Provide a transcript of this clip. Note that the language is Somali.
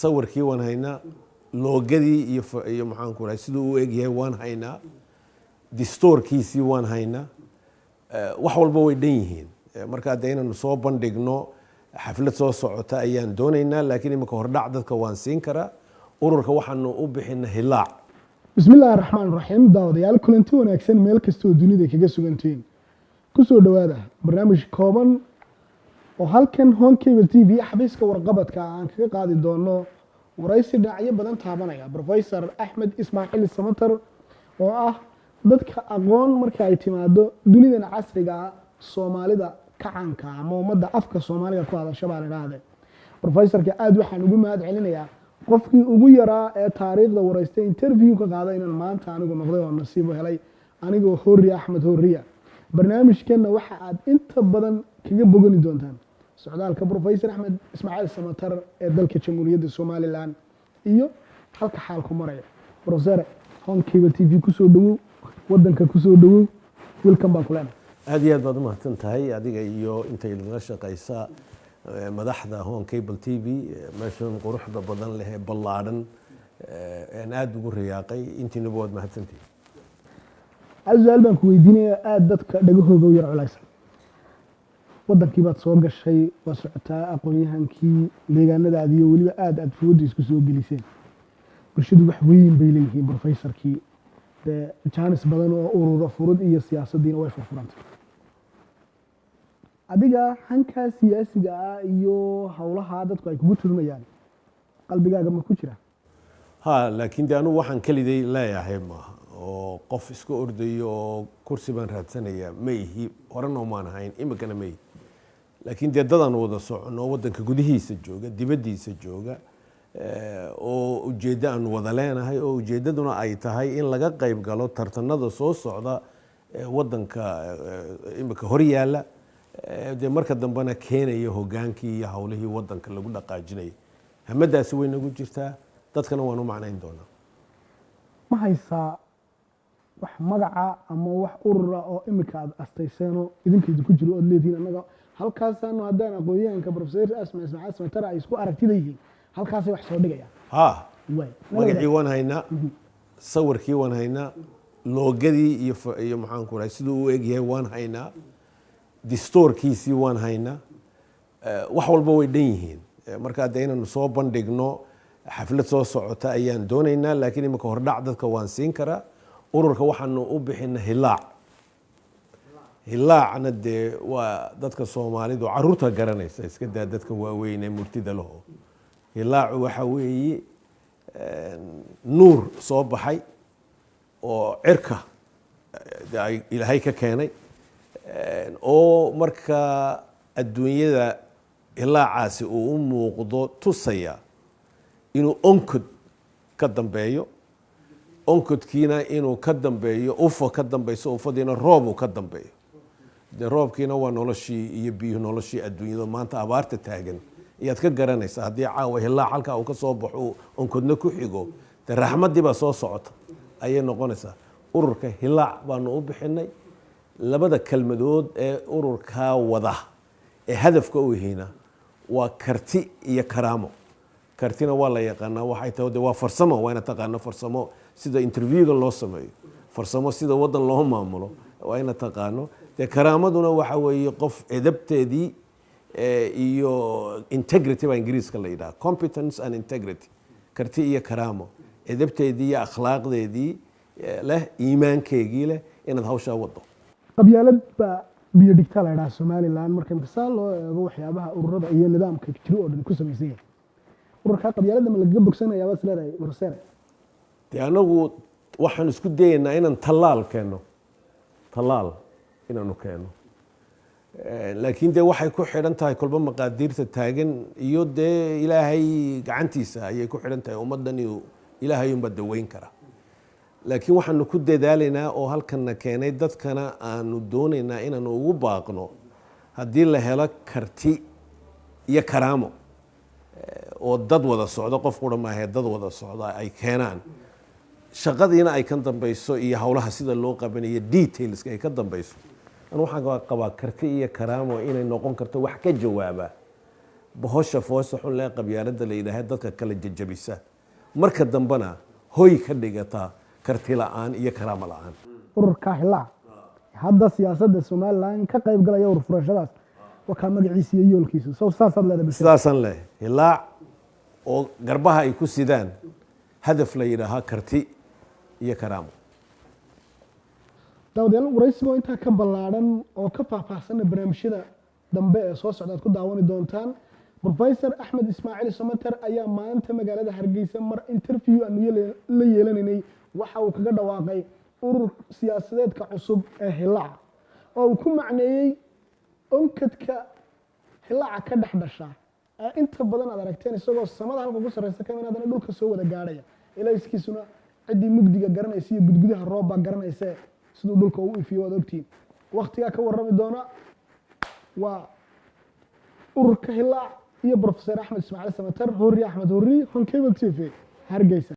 Sawirkii waan haynaa, loogadii iyo maxaan ku rahay siduu u egyahay waan haynaa, distoorkiisii waan haynaa, wax walba way dhan yihiin. Markaa dee inaanu soo bandhigno xaflad soo socota ayaan doonaynaa, laakiin imika hordhac dadka waan siin karaa. Ururka waxaanu u bixina Hilaac. Bismi illaahi raxmaan raxiim. Daawadayaal, kulanti wanaagsan meel kastoo dunida kaga sugantihiin. Kusoo dhowaada barnaamij kooban oo halkan Horn Cable TV xafiiska warqabadka aan kaga qaadi doono waraysi dhinacyo badan taabanaya Professor Axmed Ismaaciil Samatar, oo ah dadka aqoon marka ay timaado dunidan casriga ah Soomaalida kacanka ama ummadda afka Soomaaliga ku hadasha baan idhaahde. Professorka aada waxaan ugu mahad celinayaa qofkii ugu yaraa ee taariikhda waraystay, interview ka qaada, inaan maanta anigu noqday oo nasiib u helay, anigoo Horriya, Axmed Horriya. Barnaamijkanna waxa aad inta badan kaga bogani doontaan socdaalka Professor Axmed Ismaaciil Samatar ee dalka Jamhuuriyadda Somaliland iyo halka xaalku maraya. Professor, Horn Cable TV kusoo dhawow, wadanka kusoo dhawow, welcome baan ku leenahay. Aad iyo aad baad umahadsan tahay adiga iyo intay nala shaqaysa madaxda Horn Cable TV, meeshan quruxda badan leh ee ballaadhan aan aada ugu riyaaqay. Intiinuba waad mahadsantihi. Hal su-aal baan ku weydiinaya, aada dadka dhagahooga u yar culaysa. Wadankii baad soo gashay, waa socotaa, aqoon-yahankii deegaanadaadiiyo weliba aada fooda isku soo geliseen. Bulshadu wax weyn bay leeyihiin professorkii dee jaanis badan oo urura furud iyo siyaasaddiina way furfurantay. Adiga hankaa siyaasiga ah iyo howlaha dadku ay kugu tuhmayaan qalbigaaga ma ku jira? Ha, laakiin de anugu waxaan keliday leeyahay maaha oo qof iska ordayo oo kursi baan raadsanayaa ma ihi, horena maan ahayn, imikana ma ihi. Laakiin dee dadaan wada socono, waddanka gudihiisa jooga, dibaddiisa jooga, oo ujeeddo aanu wada leenahay, oo ujeeddaduna ay tahay in laga qayb galo tartanada soo socda ee waddanka imika hor yaalla, dee marka dambena keenaya hogaankii iyo howlihii waddanka lagu dhaqaajinayay. Hamadaasi way nagu jirtaa, dadkana waan u macnayn doonaa. Ma haysaa wax magaca ama wax urura oo imika aad astayseenoo idinka idinku jiro ood leedihiin annaga halkaasaanu haddaan aqoon-yahanka Professor Asma Ismaaciil Samatar ay isku aragtida yihiin, halkaasay wax soo dhigayaan? Ha. Waay. Magacii waan haynaa, sawirkii waan haynaa, loogadii iyo maxaan ku rahay siduu u egyahay waan haynaa, distoorkiisii waan haynaa, wax walba way dhan yihiin. Markaa dee inaanu soo bandhigno xaflad soo socota ayaan doonaynaa, laakiin imika hordhac dadka waan siin karaa. Ururka waxaanu u bixina Hilaac. Hilaacna dee waa dadka Soomaalidu caruurta garanaysa, iska daa dadka waaweyn ee murtida laho. Hilaacu waxa weeye nuur soo baxay oo cirka dee ay Ilaahay ka keenay, oo markaa adduunyada hilaacaasi uu u muuqdo tusaya inuu onkod ka dambeeyo, onkodkiina inuu ka dambeeyo ufo ka dambeyso, ufadiina roob uu ka dambeeyo. Dee roobkiina waa noloshii iyo biyuhu noloshii adduunyada. Maanta abaarta taagan ayaad ka garanaysaa. Haddii caawa hilaac halkaa uu ka soo baxo, onkodna ku xigo, dee raxmaddii baa soo socota ayay noqonaysaa. Ururka Hilaac baanu u bixinay. Labada kelmadood ee ururkaa wada ee hadafka u yihiina waa karti iyo karaamo. Kartina waa la yaqaanaa waxay tahay, de waa farsamo, waa ina taqaano farsamo sida interviewga loo sameeyo, farsamo sida waddan loo maamulo waa ina taqaano. Dee karaamaduna waxa weeye qof edabteedii iyo integrity baa Ingiriiska la yidhaha, competence and integrity, karti iyo karaamo, edabteedii iyo akhlaaqdeedii leh, iimaankeegii leh, inaad hawshaa wado. Qabyaalad baa biyo dhigtaa la idhaha Somaliland. Marka misaal loo eego waxyaabaha ururada iyo nidaamka jiro oo dhan ku samaysan yahay, ururkaa qabyaaladda ma lagaga bogsanayaa baad is leedahay, professor? Dee anagu waxaan isku dayaynaa inaan tallaal keenno, tallaal inaanu keeno, laakiin dee waxay ku xidhan tahay kolba maqaadiirta taagan iyo dee Ilaahay gacantiisa ayay ku xidhan tahay. Ummaddan iyo Ilaahay unbaa daweyn kara, laakiin waxaanu ku dadaalaynaa oo halkanna keenay, dadkana aanu doonaynaa inaanu ugu baaqno, haddii la helo karti iyo karaamo oo dad wada socdo, qof qura maahe, dad wada socda ay keenaan, shaqadiina ay ka dambeyso iyo howlaha sida loo qabanayo detailska ay ka dambeyso, anu waxaan qabaa karti iyo karaamo inay noqon karto wax ka jawaaba. Bohosha foosha xun lee qabyaaladda la yidhaaha dadka kala jajabisa, marka dambena hoy ka dhigata karti la-aan iyo karaamo la-aan. Ururka Hilaac hadda siyaasadda Somalilan ka qayb galaya ururfurashadaas waa kaa magaciisa iyo yoolkiisa, sow saasaad leedahay bulshada? Sidaasaan leh. Hilaac oo garbaha ay ku sidaan hadaf la yidhaahaa karti iyo karaamo. Daawadayaal, waraysigoo intaa ka ballaadhan oo ka faahfaahsanna barnaamijyada dambe ee soo socda aad ku daawani doontaan. Professor Axmed Ismaaciil Samater ayaa maanta magaalada Hargeysa mar interview aanu la yeelanaynay waxa uu kaga dhawaaqay urur siyaasadeedka cusub ee Hilaac, oo uu ku macneeyey onkadka hilaaca ka dhex dhasha ee inta badan aad aragteen isagoo samada halka ku sarreysa ka haddana dhulka soo wada gaadhaya, ilayskiisuna ciddii mugdiga garanaysa iyo gudgudaha roobbaa garanayse siduu dhulka ugu ifiyo waad ogtihiin. Waktigaa ka warrami doona waa ururka Hilaac iyo Professor Axmed Ismaaciil Samater. Horri Axmed Horri, Horn Cable TV, Hargeysa.